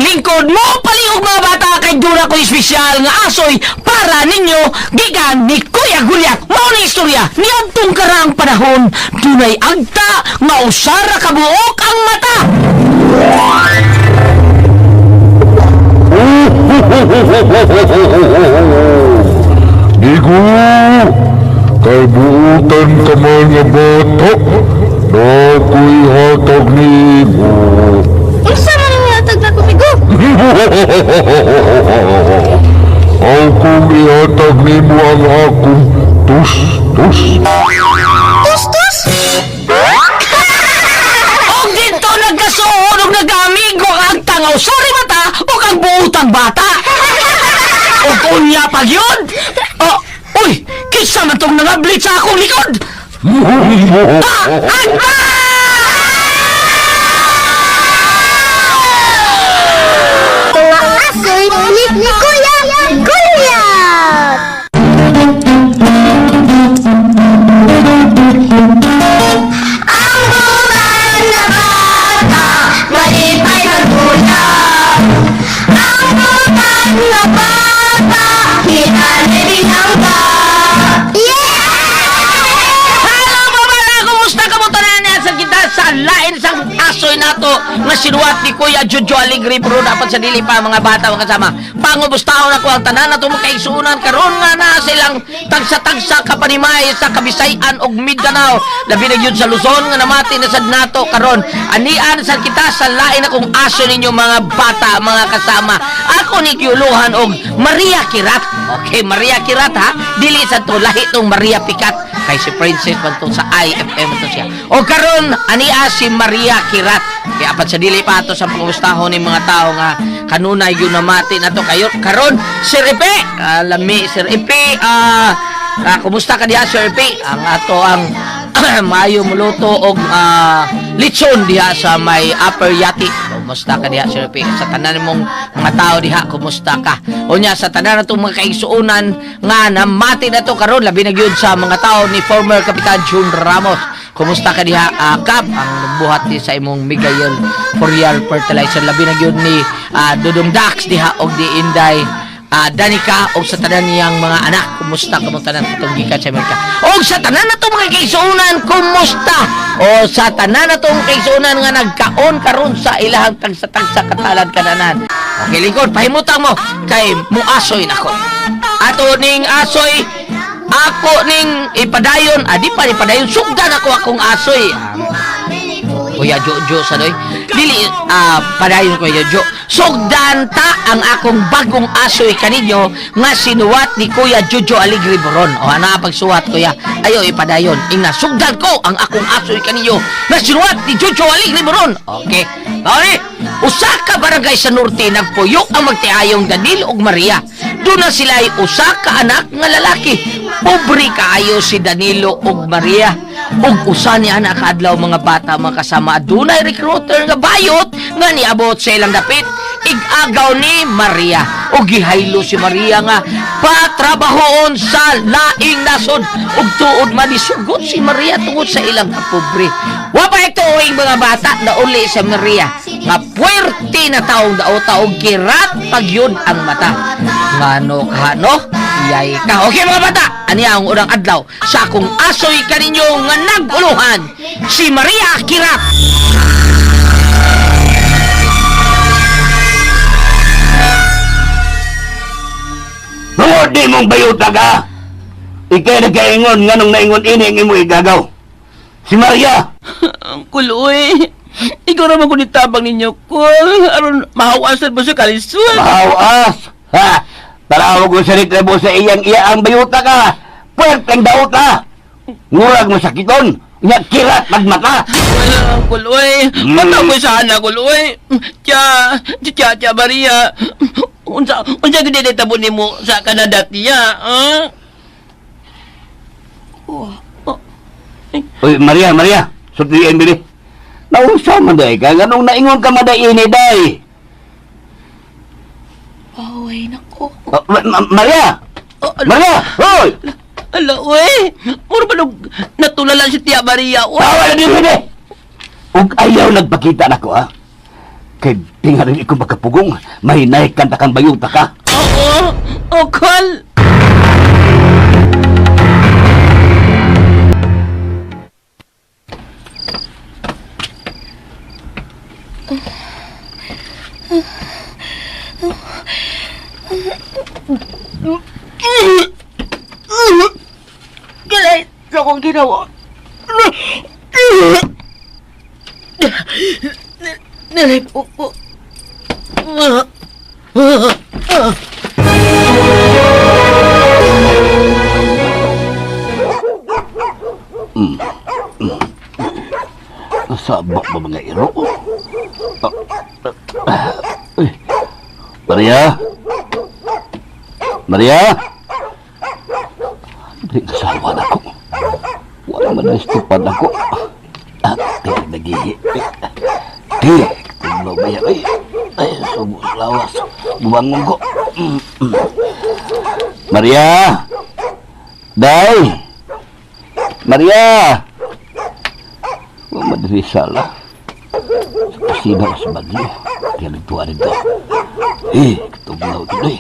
Lingkod mo palihog, mga bata, kay duna ko espesyal nga asoy para ninyo gikan ni Kuya Gulyat. Mao ni istorya niadtong karaang panahon, dunay agta nga usara ka buok ang mata. Digo, kay buutan ka man nga bata, na ako'y hatag nimo. Unsa man ang hatag na kumigo? Akong ihatag nimo ang akong tus-tus. Tus-tus? Og dito nagkasuod og nag-amigo ang agta nga usara mata ug ang buutang bata. Og unya pag yun. Oh, uy, kinsa man tong nangablit sa akong likod? Ah, agta! Mga asoy ni Kuya Gulyat! Ang buwan na bata, malipay magulap. Ang buwan na bata, hinanay Yeah! Hello, babala! Kumusta ka mo tanan sa kita sa lain sang asoy nato nga sinuwat ni Kuya Jojo Alegre, pero dapat sa dili pa, mga bata, mga kasama. Pangubustahon ako ang tanan nato mga kaigsuonan karon nga na silang tagsa-tagsa kapanimay sa Kabisayan ug Mindanao. Labi na gyud sa Luzon nga namati na sad nato karon. Anian sa kita sa lain akong aso ninyo, mga bata, mga kasama. Ako ni giuluhan og Maria Kirat. Okay, Maria Kirat ha. Dili sa to lahi tong Maria Picat kay si Princess man to sa IFM to siya. O karon ania si Maria Kirat. Kaya apat sa dili pa ato sa pangustahon ni mga tao nga kanunay yun namati na to kayo karon. Sir Ipe, lami Sir Ipe, kumusta ka diha, Sir Ipe? Ang ato ang maayo muluto og litson diha sa may Upper Yati. Kumusta ka diha, Sir Ipe? Sa tanan mong mga tao diha, kumusta ka? Unya sa tanan natong mga kaigsuonan nga namati na to karon, labi na gyud sa mga tao ni former Kapitan June Ramos. Kumusta ka diha, Kap? Ang nagbuhat ni sa imong Miguel Forial Fertilizer. Labi na gyud ni Dudong Dax diha og di Inday Danica og sa tanan niyang mga anak. Kumusta kamo tanan itong gikan sa Amerika? Og sa tanan natong mga kaigsuonan, kumusta? O sa tanan natong kaigsuonan nga nagkaon karon sa ilahang tagsa-tagsa katalad kananan. Okay, lingkod, pahimutang mo kay muasoy nako. Ato ning asoy, ako ning ipadayon, adi pa ipadayon, sugdan ako akong asoy. Kuya Jojo sa doy. Dili padayon, Kuya Jojo. Sugdan ta ang akong bagong asoy kaninyo nga sinuwat ni Kuya Jojo Alegre Boron. O ana pagsuwat, Kuya. Ayo ipadayon. Ingna sugdan ko ang akong asoy kaninyo nga sinuwat ni Jojo Alegre Boron. Okay. Mao. Usa ka barangay sa norte nagpuyo ang magtiayong Danilo ug Maria. Duna sila ay usa ka anak nga lalaki. Pobre kaayo si Danilo ug Maria. Ug usa ni anak kaadlaw, mga bata, mga kasama, adunay recruiter nga bayot nga niabot sa ilang dapit. Ig-agaw ni Maria ug gihaylo si Maria nga patrabahoon sa laing nasod, ug tuod man nisugot si Maria tungod sa ilang kapobre. Wa pa ito mga bata, nauli sa Maria nga puwerte na taong daota og kirat pagyud ang mata. Ngano kahano? Iyay ka. Okay, mga bata, aniya ang unang adlaw sa akong asoy kaninyo nga nag-uluhan si Maria Kirat. Tungod di mong bayuta ka. Ikay nagkaingon nga nung naingon ini ang imo igagaw. Si Maria. Uncle, uy. Ikaw naman kung itabang ninyo ko. Aron mahawasan mo sa kalisod. Mahawas. Ha? Tarawag ko sa reklamo sa iyang iya ang bayuta ka. Puwerteng dauta. Ngurag mo sakiton. Nya kirat magmata. Wala, Uncle, uy. Mata ko sana, Uncle, uy. Tiya, tiya, tiya, Maria. Unsa, unsa gid tabo nimo sa Canada, tiya, ha? Oh, oh. Uy, Maria, Maria. Sultian bili. Nausa man day ka. Nganong naingon ka man day ini day? Ay, nako. Oh, Maria! Oh, ala, Maria! Hoy! Ala, uy. Muro ba nung natulala si Tia Maria, uy? Tawa na din hindi! Ug ayaw nagpakita nako ha. Kay tinga rin ikaw makapugong, mahinay kanta kang bayuta ka. Oo, okol. Galay sa akong ginawa. Nalipok ko. Nasaba ba mga iro? Ah, ah, ah. Uy. Maria? Maria? Hindi kasawa na ako. Wala man na istupad ako. Ah, tiyak nagihi. Di, tinglaw ba yan? Ay, ay, subo sa lawas. Bumangon ko. Maria! Day! Maria! Wa madali sala. Sa kusina o sa bagyo. Kaya nagtuwa nito. Eh, katuglaw ito eh.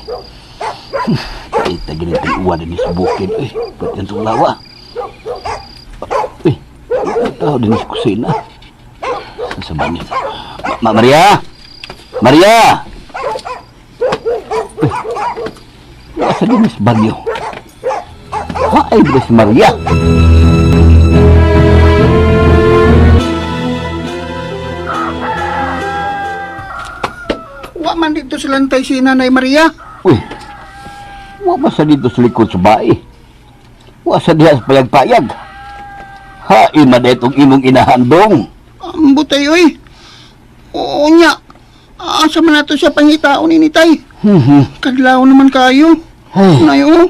Ay, tagin ito iwan din sa bukid eh. Ba't yan tunglawa? Eh, tao din sa kusina. Sa banyo. Ma Maria! Maria! Eh, nasa din sa bagyo. Ay, ba si Maria? Wa man dito sa lantay si Nanay Maria. Uy, wa ba sa dito sa likod sa bae? Wa sa diha sa payag-payag. Hain man itong imong inahandong. Ang butay oy. Oo nya. Asa man nato siya pangitaon ni tay. Kadlaw naman kayo. Ay. Nay oh.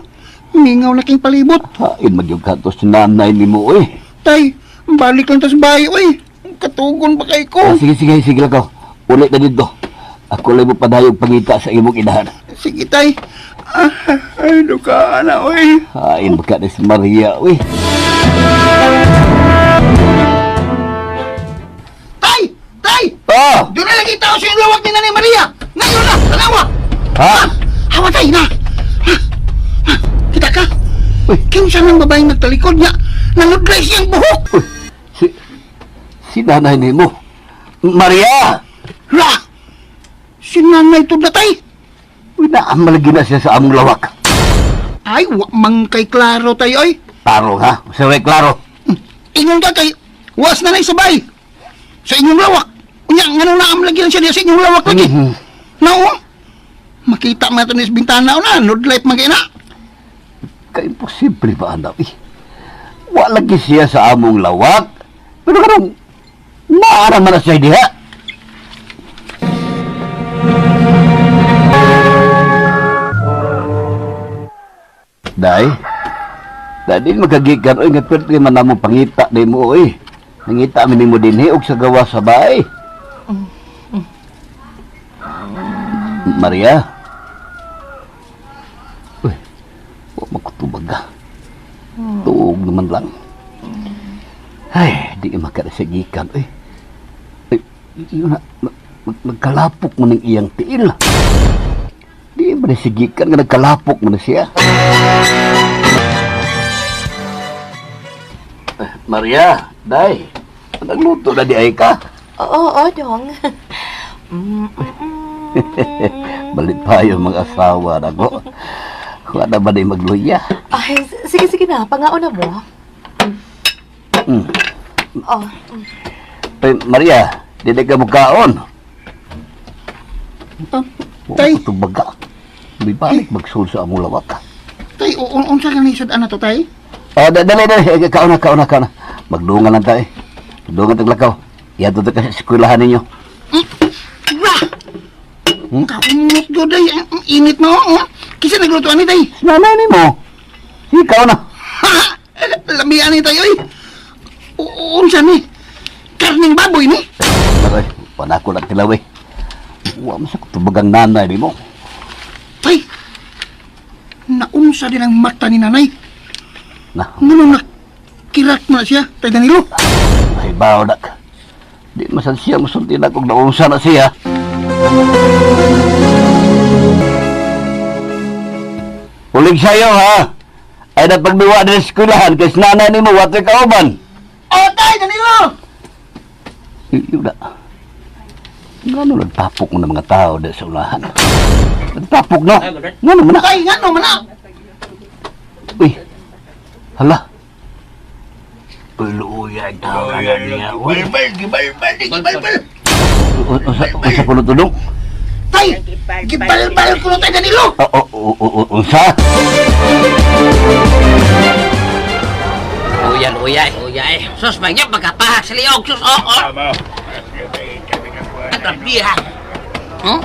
Mingaw na king palibot. Hain man yung kanto sa nanay ni mo, uy. Tay, balik lang tas bahay oy. Katugon pa kay ko. Ah, sige, sige, sige lang ko. Ulit na dito. Ako lang mo padayog pangita sa imong inahan. Sige tay. Ah, ay duka na oy. Hain ba ka ni si Maria, uy. Tay! Tay! Ah! Doon na lagi tao sa lawak ni Nanay Maria. Ngayon na, tanawa. Ha? Hawa tay na. Ha? Ha? Kita ka? Uy. Kinsa nang babaeng nagtalikod niya? Nanudlay siyang buhok. Uy, si nanay ni mo. Maria! La! Si nanay to datay. Uy, naamalagi na siya sa among lawak. Ay, wa mang kay klaro tayo ay. Klaro, ha? Sa way, klaro. Ingon ka kay was nanay sabay. Sa inyong lawak. Unya, ngano na am lagi lang siya diya sa inyong lawak lagi. Mhm. Nao. Makita man ito ni sa bintana o na, nudlight man kay na. Ka-imposible ba, anak? Eh, wala lagi siya sa among lawak. Pero karong, naara man na siya diha. Day, dahil magkagikan, oy, nga pwede man namo pangita di mo, oy. Nangita mi nimo dinhi og sa gawa sa bahay. Maria. Uy, wa makutubag ka. Tuog naman lang. Ay, di ka makarasagikan, oy. Ay, yun na, nagkalapok mo ng iyang tiil. Di ba nasigikan nga nagkalapok mo na siya? Eh, Maria, day, nagluto na di ay ka. Oo, oo, Dong. Mm, mm, mm. Balit pa yung mga asawa na ko. Wala ba di magluya? Ay, sige, sige na. Pangaon na mo. Mm. Oh, Ay, Maria, di na ka mukaon. Ah, tay, Tubag ka. May balik magsul sa among lawak. tay, unsa ka ni sud ana to tay? Oh, dali, dali. Eh, kaon na, kaon na, kaon na. Magdungan lang tayo. Magdungan taglakaw. Iyan to ka sa eskwelahan ninyo. Ra! Kaumot ko day, ang init na oh. Kisa nagluto ani tay. Nanay ni mo. Ikaw na. Ha! Lamian ni tayo eh. Unsa ni? Karning baboy ni? Aray, panako lang tilaw eh. Huwag mo sa kutubagang nanay ni mo. Tay! Naunsa din ang mata ni nanay. Na, Ngano na kirat mo na siya, tay Danilo. ay baw na ka. Di masan siya musulti na kung naunsa na siya. Ulig sa'yo, ha? Ay napagbiwa din sa eskwelahan kay nanay nimo water kauban. Oh, tay, Danilo! Iyo na. Ngano nagtapok mo ng mga tao dahil sa unahan? Nagtapok, no? Ngano man na? Tay, ngano man na? Uy, hala. Uy, luuya ang tao ka na niya. Uy, Gibalbal, gibalbal, gibalbal. unsa ko tulong? Tay, gibalbal ko na tay, Danilo! Oo, unsa? Uya, uya, uya eh. Sus, mangyak magkapahak sa liog. Sus, oh, oh. Ang ha. Hmm?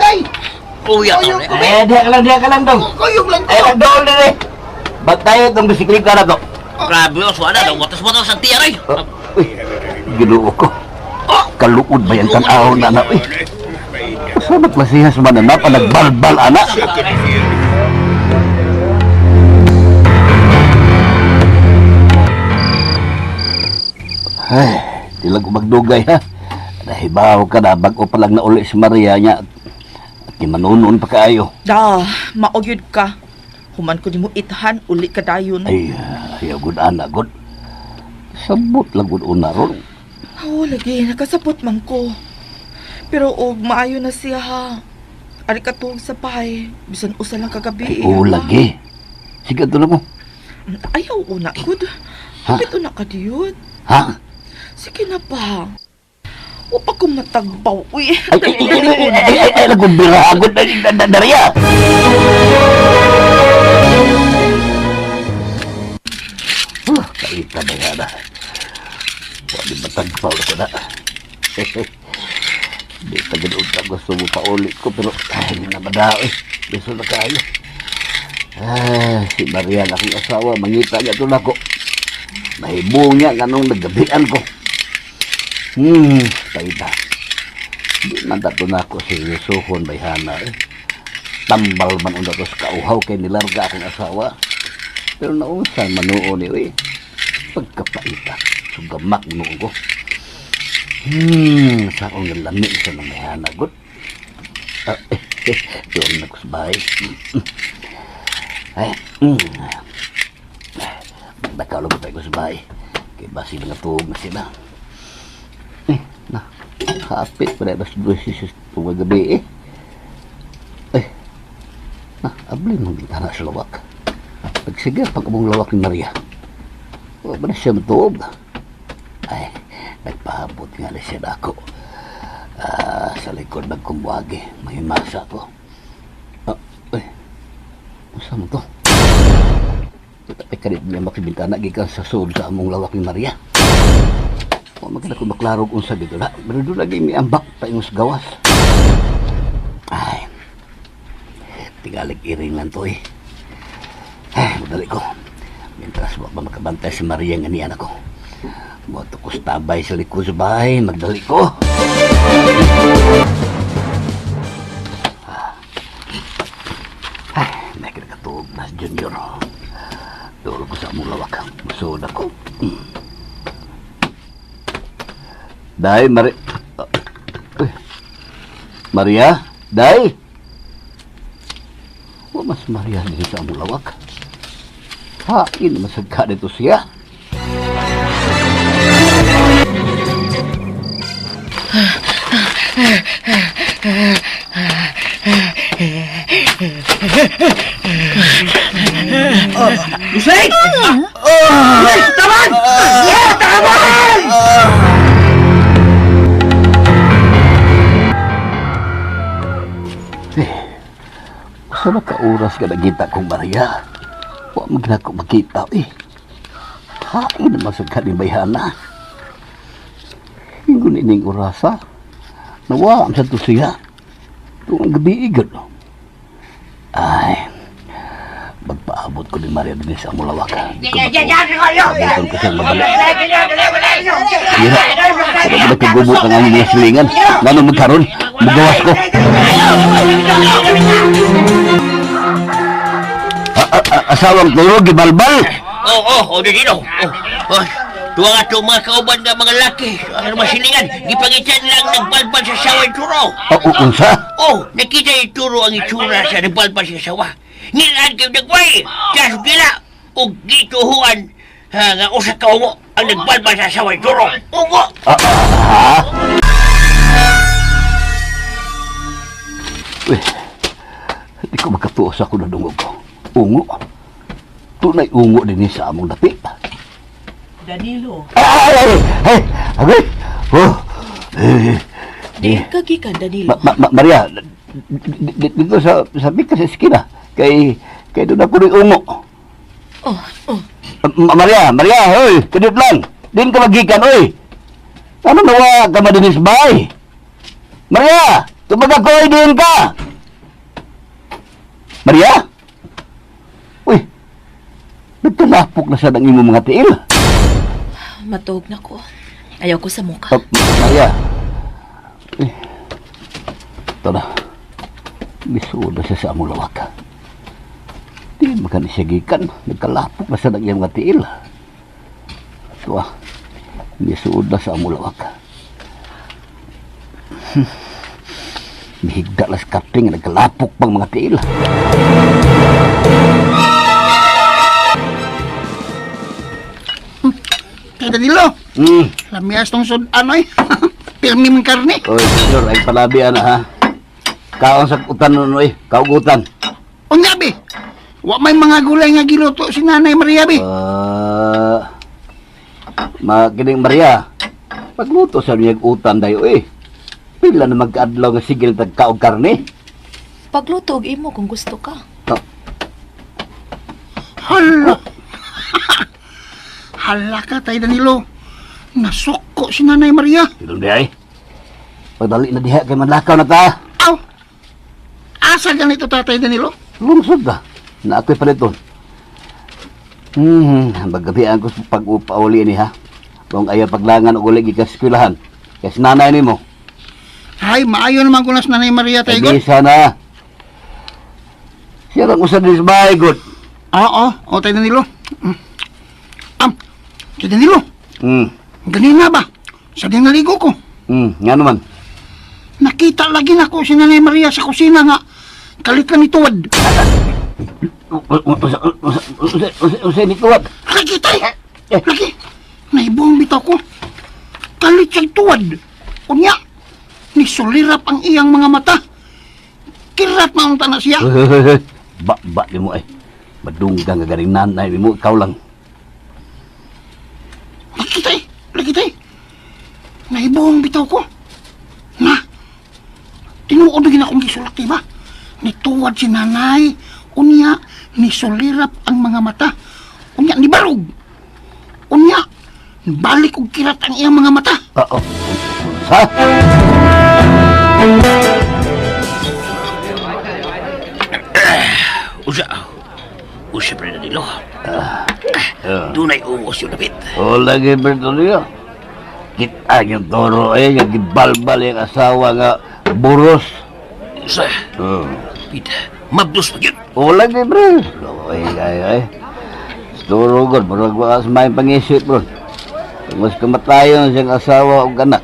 Tay, Uya, Uyog to. ko, Eh, diha ka lang, dong. kuyog lang Eh, ko. nagdool din eh. Ba't tayo itong bisikleta na to? Grabe, oh, suwada. Watas-watas ang tiyan ay. Oh, uy, ginoo ko. Kaluod ba yan tan-aw na na? Uy, sa magklasihas man na pa nagbalbal ana. Ay, di lang ko magdugay ha. Nahibaw ka na, bago pa lang na uli si Maria niya. At manunon pa kaayo. Da, maogyud ka. Human ko nimo ithan, uli ka dayon. Ay, ayaw good ana, good. Sabot lang good una ron. Oo, lagi, nakasabot man ko. Pero og maayo na siya ha. Ari ka tuog sa bahay, bisan usa lang kagabi. Ay, oo, lagi. Sige, tulog mo. Ayaw una gud. Ha? Hapit una ka diyot. Ha? Sige na pa. Wa pa ko matagbaw. Uy, Ay, ay, ay, ay, ay, ay, ay, ay, lagumbira, agad na, na, darya. Kaita ba yan, ah? Wali matagpaw ko na. Di pa ganun ka gusto mo paulit ko, pero ay, hindi na madao eh. Gusto na kayo. Ah, si Maria ang aking asawa, mangita niya ito ko. Mahibong niya, ganong naggabian ko. Paita. Di man dato na ako seryosohon bayhana eh. Tambal man unta to sa kauhaw kay nilarga akong asawa. Pero nausa manuon ni eh. Pagkapaita. Sugamak noon ko. Sa akong lami sa mga bayhana gud. Ah, eh, doon na ko sa bahay. Ay, Nakalog tayo ko sa bahay. Kay basi mga tuog na sila. Eh, na. Hapit pa na alas 2 sa tuwag gabi eh. Eh, na, abli mong bintana sa lawak. Pagsiga, pag among lawak ni Maria. Wa ba na siya matuog? Ay, nagpahabot nga na siya na ako. Ah, sa likod nagkumwagi, may masa ko. Ah, eh, unsa man to? Tapi kanit niya makibintana gikan sa sud sa among lawak ni Maria. Wa man ko maklaro kung unsa gid na. Pero doon lagi may ambak pa sa gawas. Ay. Tingalig iring lang to eh. Ay, madali ko. Mientras wa pa makabantay si Maria nga niyan ako. Moto ko tabay sa likod sa bahay, magdali ko. Ay, may kinakatuog na si Junior. Dulo ko sa among lawak. Musod ako. Day, Mari... Ah, uy. Maria? Day? Wa mas Maria din sa among lawak. Hain masag ka dito siya. Lusay! Lusay! Taman! Taman! Sa naka oras ka nagita kong Maria. Wa man gina ko makita eh. Hain masag ka ni Bayhana. Ingon ining orasa. Nawa ang sa to siya. Tuwang gabi igod. Ay, magpaabot ko ni Maria din sa among lawak. Di ko matuon ko siyang mabalik. Sira. Pero ba nagkagubot ang aming mga silingan? Ngano magkaroon? Magawas ko. Asawang tulog, gibalbal! Oh, oh, oh, dito. Oh, oh. Tuwa nga itong mga kauban nga mga laki. Ang mga silingan, gipangitan lang nagbalbal sa sawa yung turo. Oh, unsa? Oh, nakita yung turo ang itsura sa nagbalbal sa sawa. Nilaan kayo nagway, sa sugila, o gituhuan ha, nga usa ka ungo ang nagbalbal sa sawa yung turo. Ungo! Ah, Uy, di ko makatuo sa akong nadungog ko. Ungo. Tunay ungo din sa among dapit. Danilo, Ay, ay, ay, ay, oh, eh, di ka gikan, Danilo. Maria, dito sa bika sa eskina, kay doon ako rin ungo. Oh, oh. Maria, Maria, oy, kadit lang. Din ka magikan, oy. Ano nawa ka madinis bay? Maria, tumag ako, oy, din ka. Maria? Uy, nagtalapok na sa ng imong mga tiil. Matuog na ko. Ayaw ko sa mukha. Oh, Maria. Eh, ito na. Misuod na siya sa among lawak. Di makan siya gikan. Nagkalapok na sa ng iyang mga tiil. Ito ah. Misuod na sa among lawak. Mihigda las kapting nagkalapok pang mga tiil. Kay Danilo, lamias tong sudan oy. Pirmi mong karne. Oy, senyor, ay palabi ana ha. Kaon sa utan nun, oy. Kaugutan. Unya be. Wa may mga gulay nga giluto si Nanay Maria be. Ah, makining Maria, pagluto sa niyag utan dayo eh. Pila na magkaadlaw nga sigil tagkaog karne. Pagluto og imo kung gusto ka. Ah, Hala. Hala ka tay Danilo. Nasuko si Nanay Maria. Ilong di ay. Pagdali na diha kay manlakaw na ta. Aw. Asa ganito tatay Danilo? Lungsod ka. Na ako'y paliton. Magabian ko sa pag-upauli ni ha. Kung ayaw paglangan og uli gikan sa eskwelahan. Kay si nanay nimo. Ay, maayo naman ko na si Nanay Maria Kay tay God. bisa na. Siya lang usad ni sa God. Oo, o tay Danilo. Am, tay Danilo, ganina ba? Sa dinaligo ko. Nga naman. Nakita lagi na ko si Nanay Maria sa kusina nga. Kalit lang ituwad. Usa ni tuwad. Lagi tay! Lagi! Naibong bitaw ko. Kalit siyang tuwad. Unya, nisulirap ang iyang mga mata. Kirat maunta na siya. Ba ba di mo ay. Madunggang ka ganing nanay mo ikaw lang. Lagi tay! Lagi tay! Naibong bitaw ko. Na, tinuod na akong gisulti ba? Nituwad si nanay. Unya, nisulirap ang mga mata. Unya, nibarog. Unya, balik og kirat ang iyang mga mata. Oo. Sa? Usa. Usa pa rin Danilo. Dunay ungos yung dapit. O lagi Bertolio. Kita yung toro eh, yung gibalbal yung asawa nga buros. Usa. Oh. Pita. Mabdos pa yun. O lagi bro. Ay ay ay. Toro god, murag wa sa may pangisip bro. Mas kamatayon siyang asawa o anak.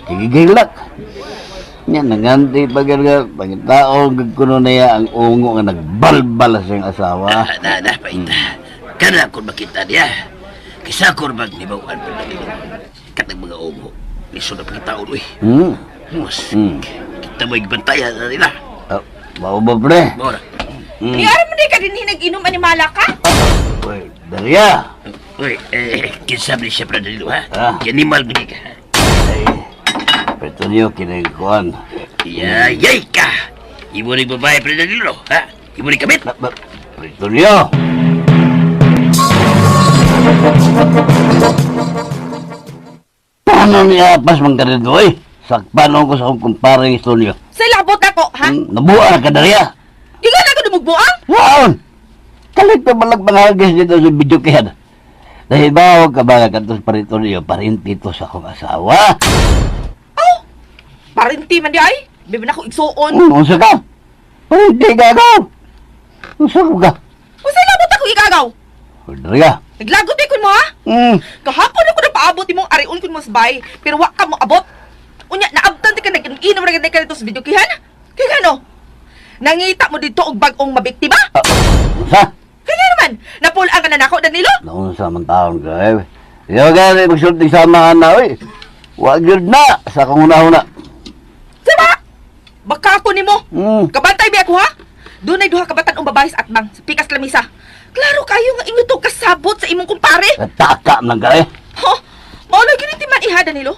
Gigilak. Nya nanganti pa gyud nga pangitaon gud kuno niya ang ungo nga nagbalbal sa siyang asawa. Na, na, paita. Kana kung makita niya. Kisa ko bag ni Bawaan pa Danilo. Katang mga ungo. Lisod na pagkitaon, uy. Mas, kita mo'y bantayan na nila. Ah, mao ba pre? Mora. Di aram mo di ka din hinag-inom animala ka? Uy, Daria. Uy, eh, kinsa man siya pa Danilo, ha? Ah. Animal ba ka? Ay, Petonio kinagkuan. Yay ka! Ibo ni babae pa Danilo, ha? Ibo ni kabit. Petonio. Paano niya pas mang kanito eh? Sakpanon ko sa akong kumparing Estonio. Sa labot ako, ha? Nabuha na ka Daria. Ikaw na ko dumugbuang? Waon! Kalit pa balag pangagis dito sa video kaya. Dahil ba ka ba kantos parito niyo, parintito sa akong asawa? Oh! Parinti man di ay. Bibi na ko igsuon. Unsa ka? Parinti ka ako! Unsa ka? Usa labot ako igagaw. Daria, Naglagot eh kun mo ha? Kahapon ako na paabot imong arion kun mo sa bahay, pero wa ka mo abot. Unya, naabtan ti ka nag-inom ra gid ka dito sa video kihan. Kay ngano? Nangita mo dito og bag-ong mabiktima? Unsa? Kay nga naman, napulaan ka na nako, Danilo? Naunsa man taon ka eh. Yo gani magsulti sa mga na oy. Wa gyud na sa akong una-una. Sama! Baka ako nimo. Kabantay bi ako ha? Dunay duha ka batan-ong babae sa atbang sa pikas lamisa. Klaro kayo nga inyo to kasabot sa imong kumpare. Taka man ka eh. Ho, mao lagi ni timan iha Danilo.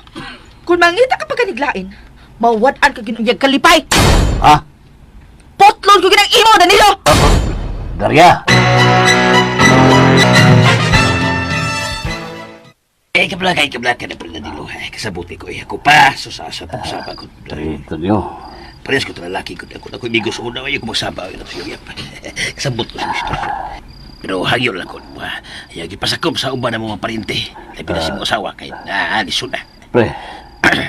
Kung mangita ka pagkaniglain, mawad-an ka ginunyag kalipay. Ha? Potlon ko ginang imo Danilo. Darya. Eh, kablaka, kablaka na pre Danilo. Eh, kasabuti ko eh. Ako pa, so sa sa sa ko. Ito niyo. Parehas ko lalaki ko. Ako ako imigo sa una, ayaw ko magsaba. Ayaw na siya. Kasabot ko sa sitwasyon. Pero hangyo lang ko. Ayaw, gipasakom sa uban ng mga parente. Labi na si mong asawa kay na lisod na. Pre.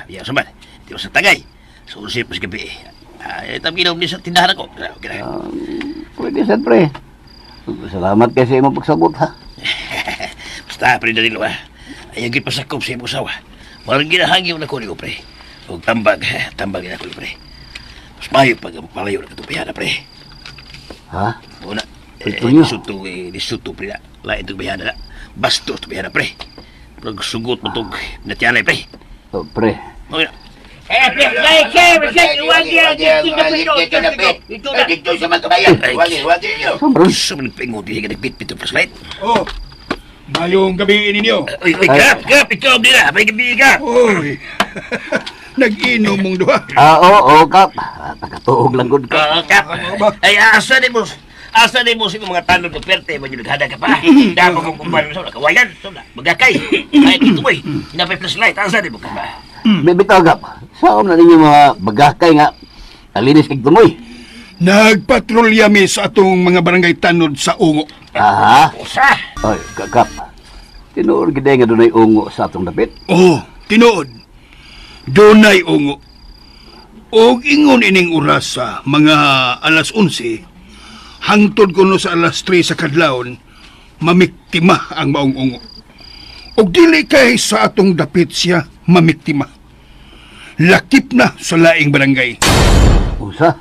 Ya, suman. Di ko sa tagay. So, usip mas gabi eh. Ay, tam ginaw niya sa tindahan ako. Okay na. Pwede sad pre. Salamat kay sa imong pagsabot ha. Basta, pre Danilo ha. Ayaw gipasakom sa imong asawa. Marang ginahangyo na ko niyo, pre. Og tambag, tambag na ko pre. Mas mayo pag palayo na katupihan na, pre. Ha? Una, Ito niyo. lisuto, lisuto, pre na. Lain itong bayana na. Basto itong bayana, pre. Pagsugot mo itong natialay, pre. Oh, pre. Okay na. Dito sa mga kabayan. Wagi, wagi niyo. Sobrang. Sumunod pa yung hindi ka nagbitbit ang flashlight. Oh, mayong gabi ninyo. Uy, uy, kap, kap, ikaw, di na. May gabi ka. Uy, nag-inom mong duha. Ah, oo, kap. Ah, Nakatuog lang gud ka. Oo, kap. Ay, asa ni mo. Asa ni mo sa mga tanong ng perte, mo yung naghada ka pa. Dapat kong kumpara mo sa kawayan, sa magakay. Ay, dito mo eh. Hinapay flashlight, asa ni mo ka ba? Bibitaw kap. Saom na ninyo mga bagakay nga. Alinis kag tumoy. Nagpatrolya mi sa atong mga barangay tanod sa Ungo. Aha. Usa! Oy, kap. Tinuod gid nga dunay ungo sa atong dapit. Oh, tinuod. Dunay ungo. Og ingon ining oras sa mga alas 11, hangtod kuno sa alas 3 sa kadlawon, mamiktima ang maong ungo. Og dili kay sa atong dapit siya mamiktima. Lakip na sa laing barangay. Usa?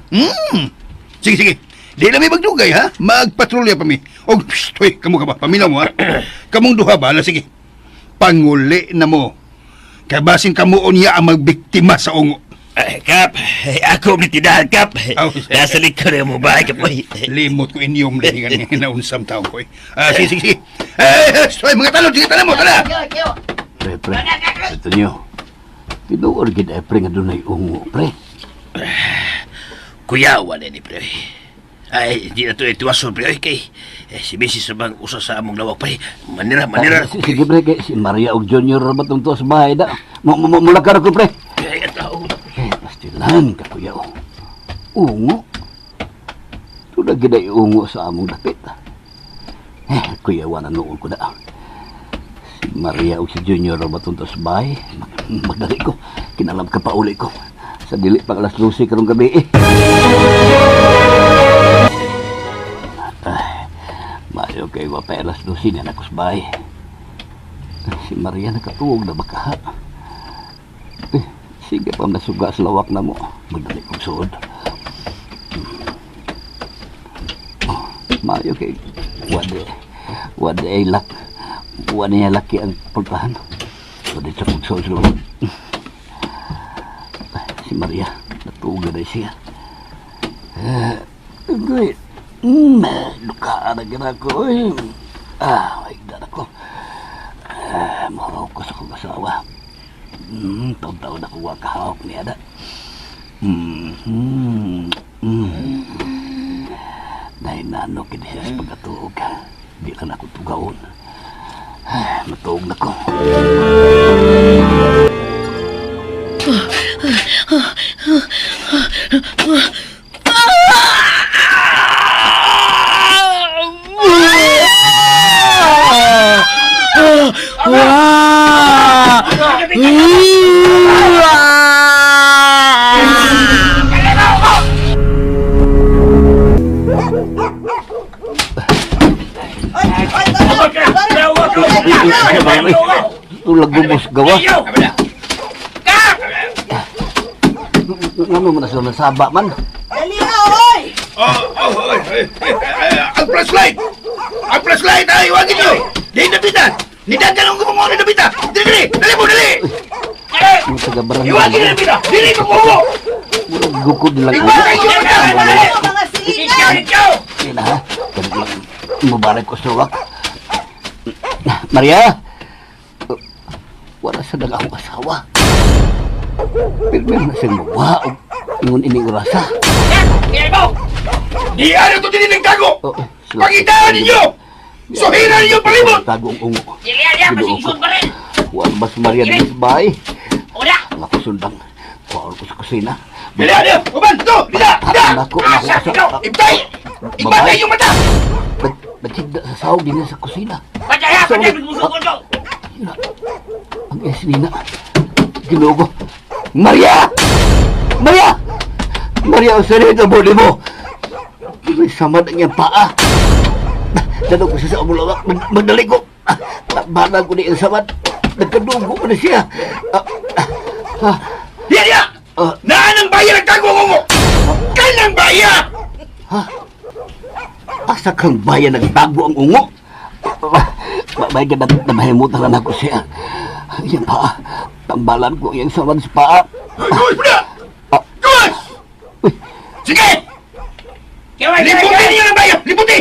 Sige, sige. Di na may magdugay, ha? Magpatrolya pa mi. Og, psst, hoy, kamo ka ba? Paminaw mo, ha? Kamong duha ba? Ala, sige. Panguli na mo. Kabasin kamo niya ang magbiktima sa ungo. Ay, Kap, ako ang tindahan, Kap. Aw, Nasa likod na mo bahay, Kap. Uy. Limot ko inyong lahingan nga naunsam taong ko, eh. Ah, sige, sige, sige. Eh, hoy, mga talon, sige, tala mo, tala! Pre, pre. Ito niyo. Tinuod gid ay pre nga dunay ungo, pre. Kuyawa na ni, pre. Ay, hindi na ito ituwason, pre. Ay, kay, eh, si Mrs. Sabang usa sa among lawak, pre. Manira, manira. Ah, sige pre, kay si Maria og Junior ra ba tong tuwa sa bahay da? Mulakar ko pre. Ay, at ako. Eh, pastilan ka kuya. oh. Ungo. Tuna gid ay ungo sa among dapit. Eh, kuya wala noon ko da. Si Maria og si Junior ra ba tong tuwa sa bahay? Magdali ko. Kinalam ka pa uli ko. Sa dili pang alas 12 karong gabi eh. Ay, maayo kay wa pa alas 12 na ako sa bahay. Si Maria nakatuog na baka. Eh, sige pa nasuga sa lawak na mo. Magdali kong suod. Oh, maayo kay wade ay lak. Wade ay laki ang pultahan. Wade sa kong suod sa lawak. Si Maria, natuog na siya. Eh, agoy. Lukaan na gina ko. Oy. Ah, maigdan ako. Ah, mahaw ko sa kong asawa. Taon-taon ako wakahawak niya na. Nahinano kini siya sa pagkatuog. Di lang ako tugaon. Ay, matuog na ko. Tulag gubos gawa. Ano man na sila nasaba man? Dali na, oy! Oh, oh, oy, oy, oy, ay, ang flashlight! Ang flashlight ay iwagin nyo! Di napita! Nidagan ang gumungo na napita! Dili, dili! Dali mo, dali! Ang taga barangay. Iwagin na napita! Dili gumungo! Murag gukod nilang Iwagin nyo na! Dali! Mga silingan! Sige na ha. Ganun lang. Mubarak ko sa wak. Maria! Wala sa daga akong asawa. Pero meron na siyang mawa o ingon ining orasa. Di ano to dili nagtago! Oh, eh, sila- Pakitaan ninyo! Suhiran ninyo palibot! Tago ang ungo. Ginoo ko. Wala ba si Maria din sa bahay? Ang ako sundang. Kuha ko sa kusina. Dili, dili! Uban! To! Dila! Dila! Nako, nako, asa. Ibtay! Ibatay yung mata! Nagsigda sa sahog din sa kusina. Ang esnina. Ginoo ko. Maria! Maria! Maria, usarin ang body mo. May samad ang iyang paa. Dalo ko siya sa amulawak. Magdali ko. Balang ko ni ang samad. Nagkadugo ko na siya. Ah, ah, Diya, diya! Ah. Naan ang bayan nagtago ang ungo! Kanang baya! Asa kang bayan nagtago ang ungo? Babay ka na namahimutan na ako siya. Ang iyang paa. Tambalan ko ang iyang samad sa paa. Hoy, hoy, puna! Ah. Gawas! Sige! Liputi ninyo ng bayan! Liputi!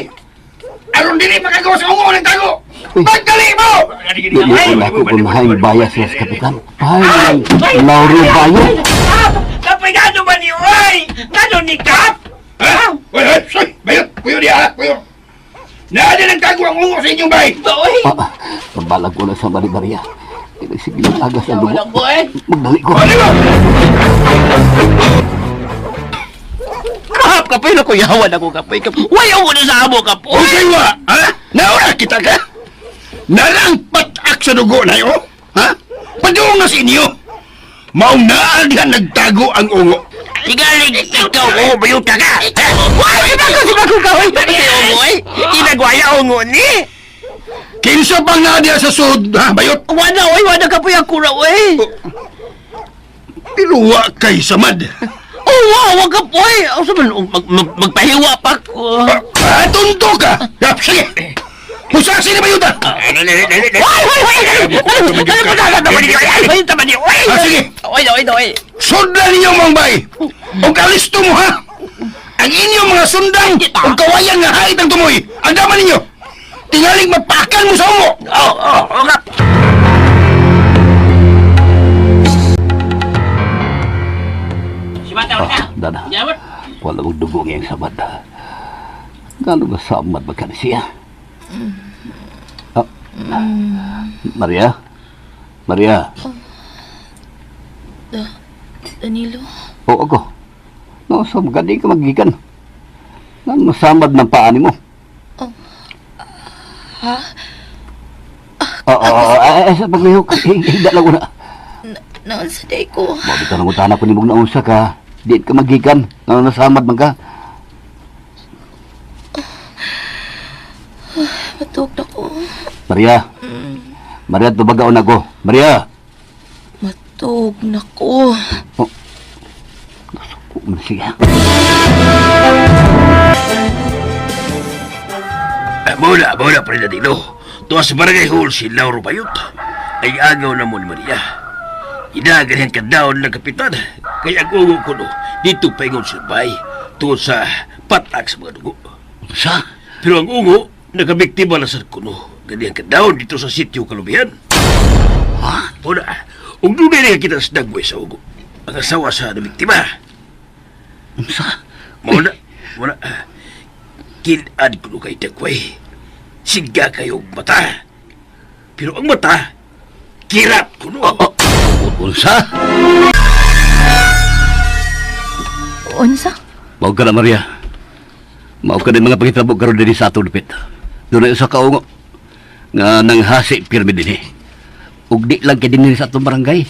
Aron dili makagawa sa ungo ng tago! Uy. Pagdali mo! Dili ko na ako kung mahayong baya siya sa kapitan. Ay, Lauro Bayo. Kapoy, gano ba ni Oy? Gano ni Kap? Ha? Hoy, hoy, soy! Bayot! Puyo diya, ha? Puyo! Naan na nagtago ang ungo sa inyong bahay! Oy! Ah, pambalag ko na sa Maria Maria. Sige lang agas ang dugo. Walang buhay. Magdali ko. Ano mo? Kap, kapoy na kuyawan ako, kapoy. Way, ako na sa amo, kapoy. Okay wa! Ha? Naura kita ka? Narang patak sa dugo na yo? Ha? Paduong na sa inyo! Maong naan diha nagtago ang ungo. Tigalig, ikaw, oh, bayuta ka. Way, ibako, ibako ka, oy. Oy, inagwaya, ungo ni. Kinsa pang naa diha sa sud, ha, bayot? Wala, oy, wala kapoy ako ra, oy. Pero wa kay samad. Oh, wow, wag ka, oy. Asa man, magpahiwa pa ko. Ah, tunto ka! Ah, sige! Pusasin na bayuta! Oy, oy, oy! Ay, tama ni, oy! Ah, sige! Oy, oy, oy. Sudlan ninyo mga bay! O kalisto mo ha! Ang inyong mga sundang o kawayan nga hait ang tumoy! Ang dama ninyo! Tingaling mapakan mo sa umo! Oh, oh, oh, kap. Ah, dada. Wala mong dugo ngayong samad. Gano'n nga samad ba ka na siya? Ah, Maria? Maria? Danilo, Oo ako. No, so gani ka magikan. Nang masamad ng paa nimo. ha? Oo, oo, ay, ay, sa paglihok. Higda lang ko na. Naon sa day ko. Mao bitaw nangutana ko nimong naunsa ka. Di ka magikan. Nang nasamad man ka. Matug na ko. Maria. Maria, tubagaon ako. Maria. Matug na ko. Nasuko man siya. Muna, muna pa rin na dino. Tuwa sa barangay hall si Lauro Bayot. Ay agaw na mo ni Maria. Inaganihan ka daon ng kapitan. Kaya ang ungo ko no, dito paingon sa bay. Tungod sa patak sa mga dugo. Sa? Pero ang ungo, nakabiktima na sa kuno. Ganihan ka daon dito sa sitio Kalubihan. Ha? Muna, ug dunay na kita sa dagway sa ugo. Ang asawa sa nabiktima. Sa? Muna, muna. Kinad ko kay dagway. Siga kayo og mata. Pero ang mata, kirat ko no. Unsa? Unsa? Mao ka na, Maria. Mao ka na mga pangitabo karon dinhi sa atong lupit. Doon na usa ka ungo nga nanghasi pirmi dinhi. Ug di lang kay dinhi sa atong barangay.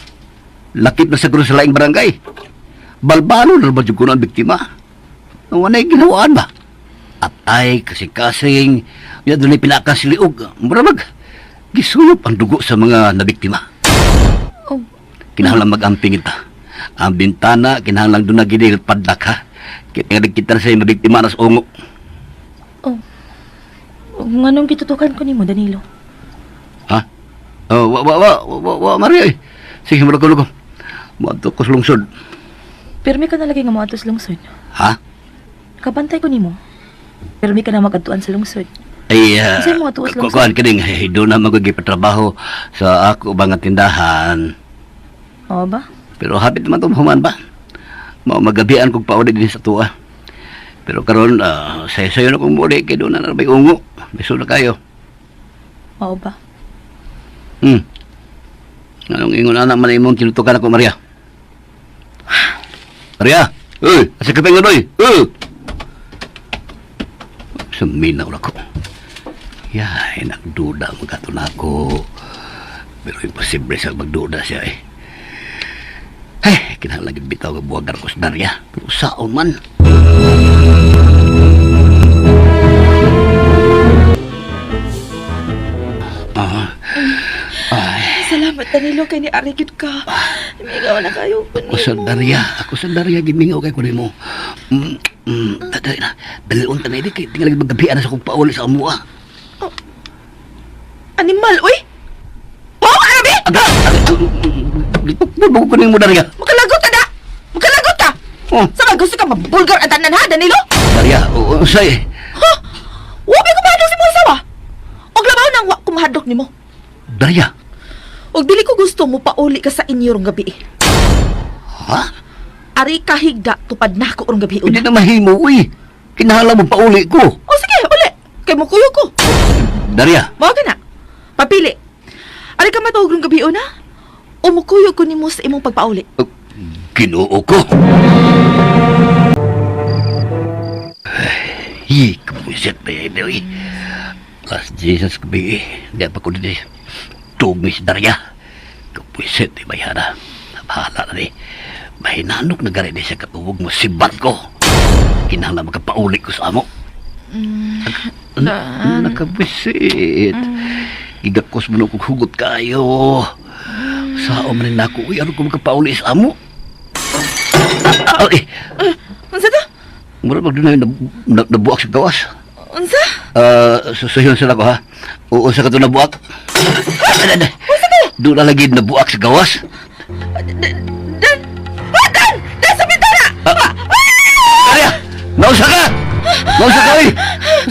Lakip na siguro sa laing barangay. Balbalo na ba jud kuno ang biktima? Ang wanay ginawaan ba? Atay, kasing-kasing, ya doon ay pinakasiliog. Mura mag, Gisuyop ang dugo sa mga nabiktima. Oh. Kinahanglan mag-amping ita. Ang bintana, kinahanglan doon na gini padlak ha. Kita kita na sa mabiktima na sa ungo. Oh. Nganong gitutukan ko nimo, Danilo? Ha? Oh, wa wa wa wa, wa Maria. Eh. Sige, mura ko. Moadto ko sa lungsod. Pirmi ka na lagi nga moadto sa lungsod. Ha? Kabantay ko nimo. Pirmi ka na magadtuan sa lungsod. Ay, Unsay mga tuos lungsod? kuan kining eh, doon na magipatrabaho sa ako ba nga tindahan. Oo ba? Pero hapit naman itong human ba? Mao magabian kog pauli din sa tuwa. Pero karon sayo-sayo na kong muli kay doon na may ungo. Biso na kayo. Oo ba? Anong ingon ana man imong tinutukan ako, Maria? Maria! Uy! Asa ka pa oy? Uy! Suminaw na ko. Yay, nagduda mo kato na ako. Pero imposible sa magduda siya eh. Ay, kinahanglan gyud bitaw nga buwagan ko sa Daria. Pero saon man. Salamat, Danilo, kay ni Ari gyud ka. Migaw na kayo ko Ako sa Daria, ako sa Daria, gimingaw kay kunin mo. Dali na, dalion ta na ini, kay tingalag maggabian na sa kong pauli sa amua. Animal, uy! Wow, arabi! Aga! Aga! Bubuko ko mo, Daria. Makalagot ka da! Makalagot ka! Oh. Sa mga gusto ka mabulgar ang tanan ha, Danilo? Daria, oo, unsay. Ha? Wa may kumahadlok si mo asawa? Og labaw nang wa kumahadlok nimo. Daria, Og dili ko gusto mo pauli ka sa inyo rong gabi. ha? Ari ka higda tupad na ako rong gabi Hindi na mahimo, uy. Kinahanglan mo pauli ko. O sige, uli. Kay mo kuyo ko. Daria, Mao ka na. Papili. Ari ka matuog rong gabi una? O mukuyo ko nimo sa imong pagpauli. Ginoo ko. Ay, kapuisit ba yan, uy. Last Jesus gabi, eh. Di pa ko din eh. Tugis Daria. Kapuisit, eh, bayara. Bahala na eh. Mahinanok na gari siya katuwag mo sibat ko. Kinahanglan makapauli ko sa amo. Nakabuisit. Gigakos mo na kong hugot kayo. Sao man na ako, uy, ano ko makapauli sa amo? Ay, Unsa to? mura mag doon na nabuak sa gawas. Unsa? Susuyon sila ko ha. Oo, sa kato nabuak. Doon na lagi nabuak sa gawas. Dan! Ah, Dan! Dan sa bintana! Arya! Nausa ka! Nausa ka, uy!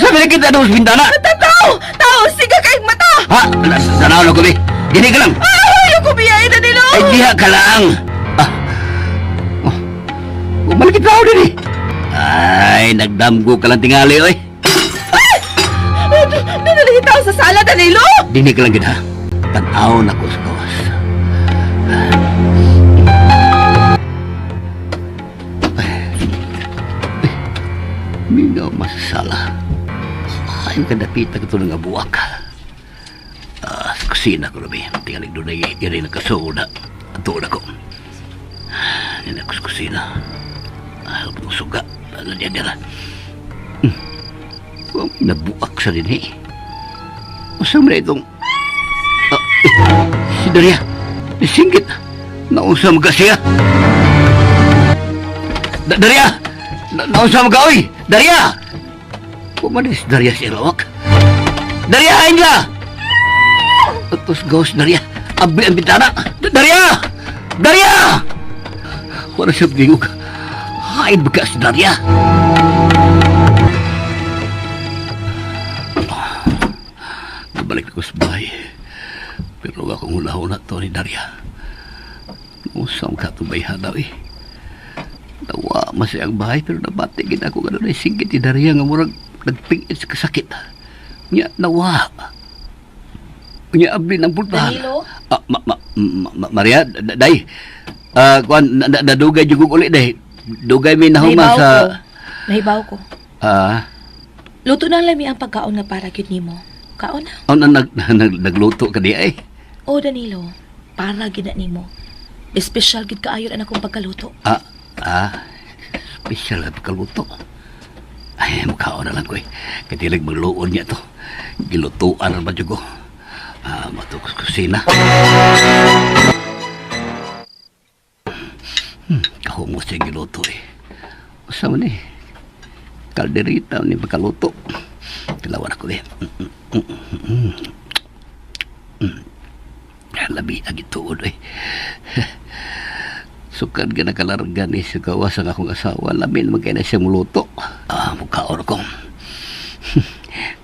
Sabi na kita doon sa bintana! Tao! Tao! Siga kay mata! Ha? Tanaw na ko, bi. Gini ka lang. Ay, ako biyay, Danilo! Ay, diha ka lang. Ah. Oh. Bumalik tao din eh. Ay, nagdamgo ka lang tingali, oy. Danilo, tao sa sala, Danilo! Dini ka lang gid ha. Tanaw na ko sa gawas. Minaw masasala. Ay, kadapita ka ito nga buwak. Ah, sa kusina ko labi. Tingalig doon ay iri nagkasuoda. Ato na ko. Hindi ako sa kusina. Ay, huwag suga. Ano niya nila? Nabuak sa din eh. Usa man na itong... Ah, eh, si Daria. Singgit. Nausa mo ka siya. Daria! Nausa mo ka, oy! Daria! Pumalis Daria si Rawak. Daria, Angela! Atos gawas, Daria. Abli ang bintana. Daria! Daria! Wala siya gingog. Hain ba ka si Daria? Nabalik ako sa bahay. Pero akong hula-hula to ni Daria. Usam ka itong bayhana eh. Nawa masaya ang bahay pero nabati gid ako ganun ay singgit ni Daria nga murag nagpingit sa kasakit. Nya nawa. Nya abli ng pultahan. Danilo? Ah, Maria, day. Ah, kuan nadugay jud kog uli day. Dugay mi nahuma Nahibaw sa ko. Nahibaw ko. ah Luto na lang lami ang pagkaon nga para gyud nimo. Kaon na. oh, nagluto ka di ay. Oh, Danilo, para gyud na nimo. Espesyal gyud kaayo ang akong pagkaluto. Ah, ah, special na pagkaluto. Ay, mukhaon na lang ko eh. Katilag magluon niya to. Gilutuan na ba ko. Ah, mato ko sa kusina. Kahumos siya giluto eh. Usa man eh. Kalderita ni pagkaluto. Tilawan ako eh. Labi agi tuod eh. Sukad ka nakalarga ni sa gawas ang akong asawa. Labi naman kaya na siya muluto. Ah, mukhaor ko.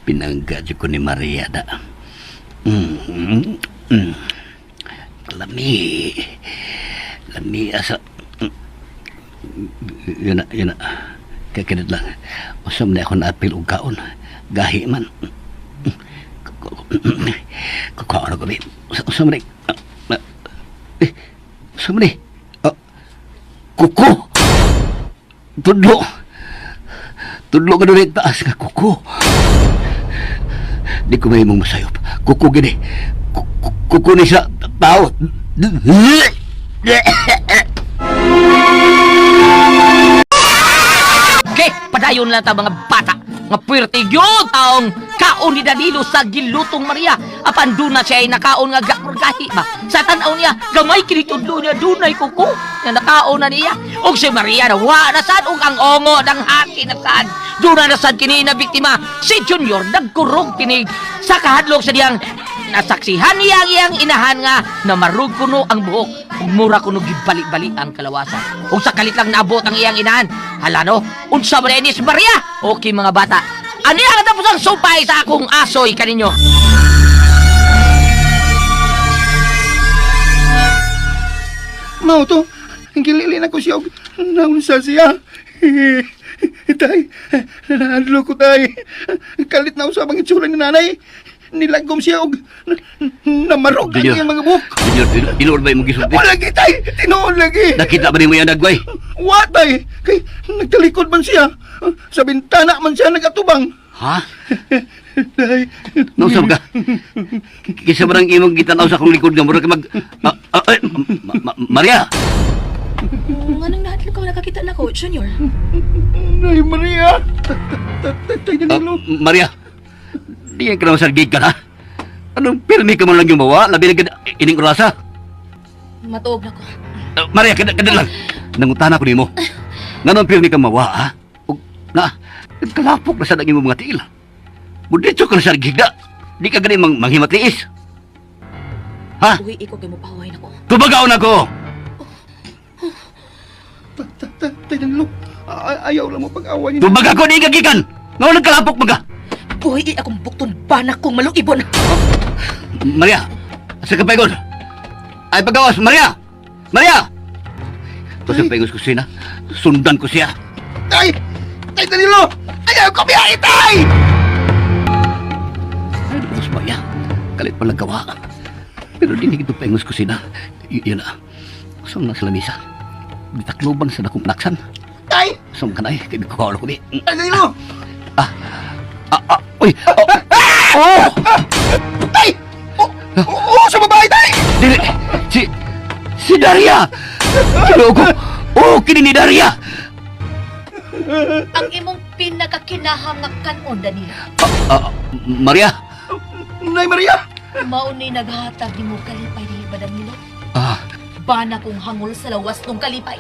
Pinangga jud ko ni Maria da. Lami. Lami asa. Yun na, yun na. Kakinit lang. Usam na ako naapil og kaon. Gahi man. Kukaon ako bi. Usam na. Eh, usam na. Kuko. Tudlo. Tudlo ka doon taas nga kuko. Di ko may mong masayop. Kuko gini. Kuko ni sa tao. Okay, padayon lang ta mga bata. Nga puwerte gyud taong kaon ni Danilo sa gilutong Maria. Apan duna siya ay nakaon nga gahi ba. Sa tan-aw niya, gamay kini tudlo niya dunay kuko nga nakaon na niya. Og si Maria na wa na sad og ang ongo ng haki na sad. Duna na sad kini na biktima. Si Junior nagkurog tinig sa kahadlok sa diyang nasaksihan niya ang iyang inahan nga namarug kuno ang buhok ug mura kuno gibali-bali ang kalawasan. Ug sa kalit lang naabot ang iyang inahan. Hala no, unsa man ni si Maria? Okay mga bata. Ano ang katapos ang supay sa akong asoy kaninyo? Mao to, gilili na ko siya og naunsa siya. Tay, nahadlo ko tay. Kalit na usab ang itsura ni nanay. Nilagom siya og namarog ang Junior. iyang mga buhok. Junior, tinuod ba imong gisulti? Wala lagi tay, tinuod lagi. Nakita ba nimo yan nagway? Wa tay, kay nagtalikod man siya. Sa bintana man siya nagatubang. Ha? Tay, Nausap ka? Kisa ba nang imong gitanaw sa akong likod nga mura ka mag... Ay, Maria! Nga nang nahadlok ka nakakita na ko, Junior. Nay Maria. Tay Danilo. Maria! Di yan ka naman sa gig ka na. Anong pirmi ka man lang gumawa? Labi na gid ining orasa. Matuog na ko. Maria, kada, kada lang. Nangutana ko nimo. Nganong pirmi ka mawa, ha? Ug, na, nagkalapok na sa nang imong mga tiil. Muditso ka na sa gigda. Di ka gani manghimatiis. Ha? Uwi ikaw kay mo pahuway na ko. Tubagaw na ko! Tay Danilo, ayaw lang mo pag-away ni Tubag ako di ka gikan! Nga nagkalapok maga! Buhi akong bukton banak kong maluibon. Maria! Asa ka paigon? Ay pagawas, Maria! Maria! Ito sa paigos ko siya. Sundan ko siya. Tay! Tay Danilo! Ayaw ko biyahe, tay! Ay, Diyos Maria. Kalit pala gawa. Pero di ito paingos ko siya. Yun na. Saan na sa lamisa? Gitakloban sa dakong panaksan. Tay! Saan ka na eh? Kaya kukawal ko di. Tay Danilo! Ah, uy! Oh! Oh! Tay! Oh, oh, sa babae, tay! Dili! Si Daria! Kilo ko! Oh, kini ni Daria! Ang imong pinakakinahang nga kanon, Danilo. Ah, Maria! Nay Maria! Mao ni naghatag nimo kalipay dili ba, Danilo? Ah, Bana kong hangol sa lawas nung kalipay.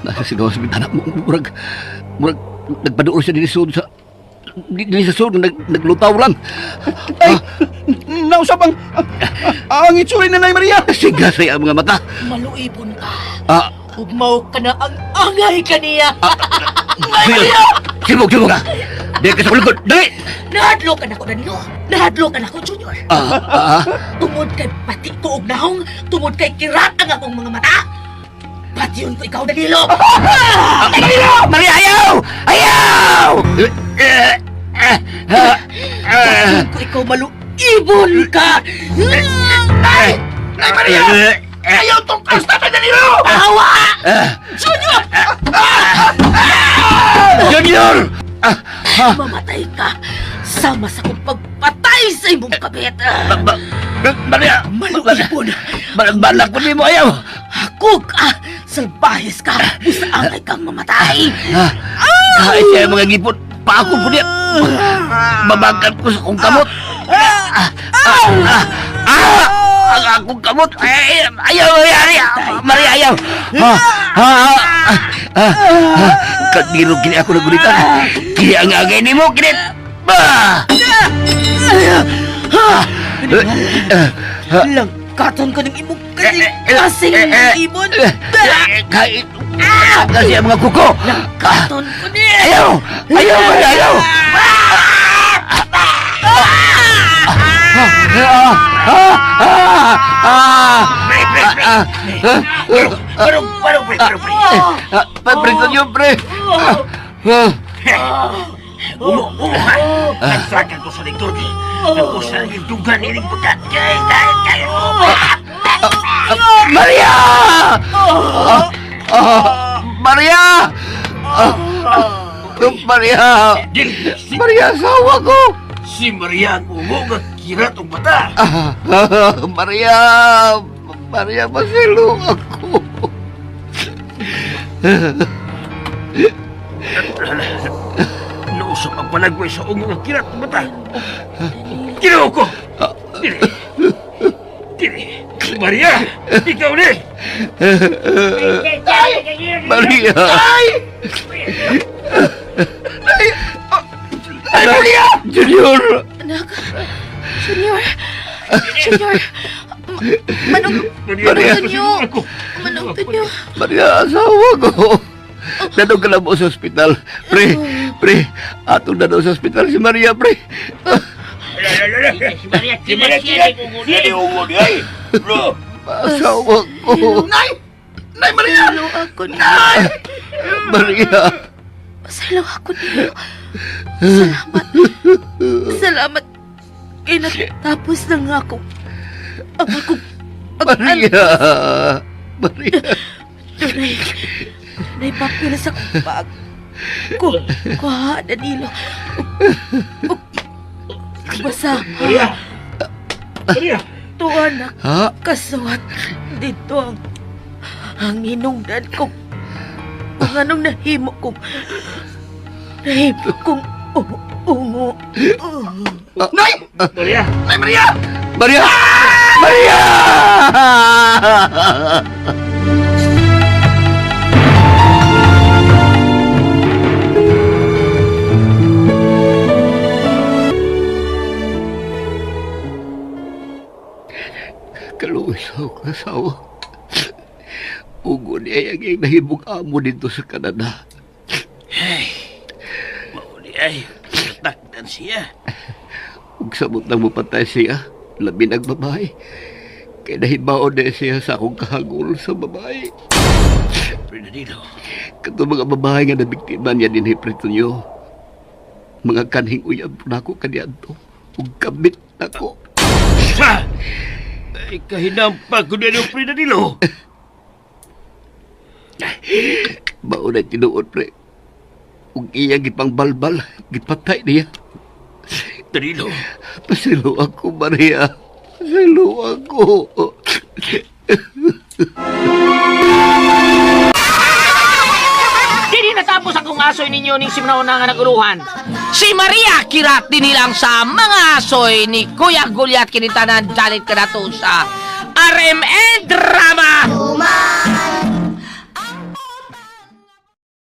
nasa sigaw sa bintana. Murag, nagpaduol siya dili sud sa, dili sa sud, naglutaw lang. Tay! Nausap ang itsura ni Nay Maria! Siga sa iyang mga mata. Maluibon ka. Ah, Ugmaw ka na ang angay kaniya. Maria! Sibog, sibog ka! Dili ka sa kulikod! Dali! Nahadlok ka nako, Danilo. Nahadlok ka nako, Junior. Ah, ah, ah. Tungod kay pati ko og nahong, tungod kay kirat ang akong mga mata. Patiyon ko ikaw, Danilo. Maria! Maria, ayaw! Ayaw! Patiyon ko ikaw, maluibon ka. Tay! Nay Maria! Ayaw tungkas na, Tay Danilo! Awa! Junior! Junior! Mamatay ka. Sama sa kong pagpatay sa imong kabit. Maria! Maluibon. Balak ko ni mo ayaw! Ako ka! Salbahis ka! Busa angay kang mamatay! Ay, siya mga gipot. Paako po niya. Babagan ko sa kong kamot. Ah! Ah! Ang akong kamot! Ay, ayaw, Maria! Maria! Maria, ayaw! Ha! Ha! Ha! Ha! Kadiro kini ako nagulitan. Kini ang agay nimo, kini! Ah! Langkaton ko ng imong kasing kasing ibon. Kahit kasi ang mga kuko. Langkaton ko ni. Ayaw! Ayaw, Maria, ayaw! Pre, pre, pre. Pero, pero, pre, pero, pre. Pre, Tonyo, pre. Umo, umo, ha? Nagsakan ko sa likod. Ako sa dugan ining pagkat. Kay, kay, kay. Maria! Maria! Maria! Maria, asawa ko! Si Maria ang umo nga kirat og mata. Maria! Maria, masilo ako. Nausap ang palagway sa ungo nga kirat og mata. Ginoo ko! Dili. Dili. Maria, ikaw ni. Maria! Ay! Ay, Maria! Junior! Anak, Junior, Junior, Manong, Maria! Tonyo, Manong Tonyo. Maria, asawa ko! Dadong ka lang mo sa ospital. Pre, pre, atong dadong sa ospital si Maria, pre. Si Maria, si Maria, si ungo ni ay. Bro. Asawa ko. Nay! Nay Maria! Pasaylo ako niyo. Maria! Pasaylo ako niyo. Salamat. Salamat. Kay natapos na nga ako. Ang akong Maria! Maria! Dunay, dunay papel sa akong bag. Ko, kuha, Danilo. Basa. Maria. Maria. Tuwa na Ha? kasuwat dito ang hinungdan kong kung anong nahimo kong ungo. Nay! Maria. Nay Maria! Maria! Maria! Kaluoy sa akong asawa. Ugo niya ang iyang nahimong amo dito sa Canada. Mao ni ay. Takdan siya. Ug samot nang mapatay siya, labi ng babae. Kay nahibaon na siya sa akong kahagol sa babae. Pre Danilo. Kato mga babae nga nabiktima niya din Preto niyo. Mga kanhing uyab nako kaniadto. Ug kabit nako. Sa! Ay, kahinampa ko na Pre Danilo. Mao na tinuod pre. Ug iya gipangbalbal, gipatay niya. Danilo. Pasilo ako, Maria. Pasilo ako. Dili natapos akong asoy ninyo ning simnauna nga naguluhan. Si Maria kirat dinilang sa mga asoy ni Kuya Gulyat kinitanan dalit kanato sa RMN Drama. Tuman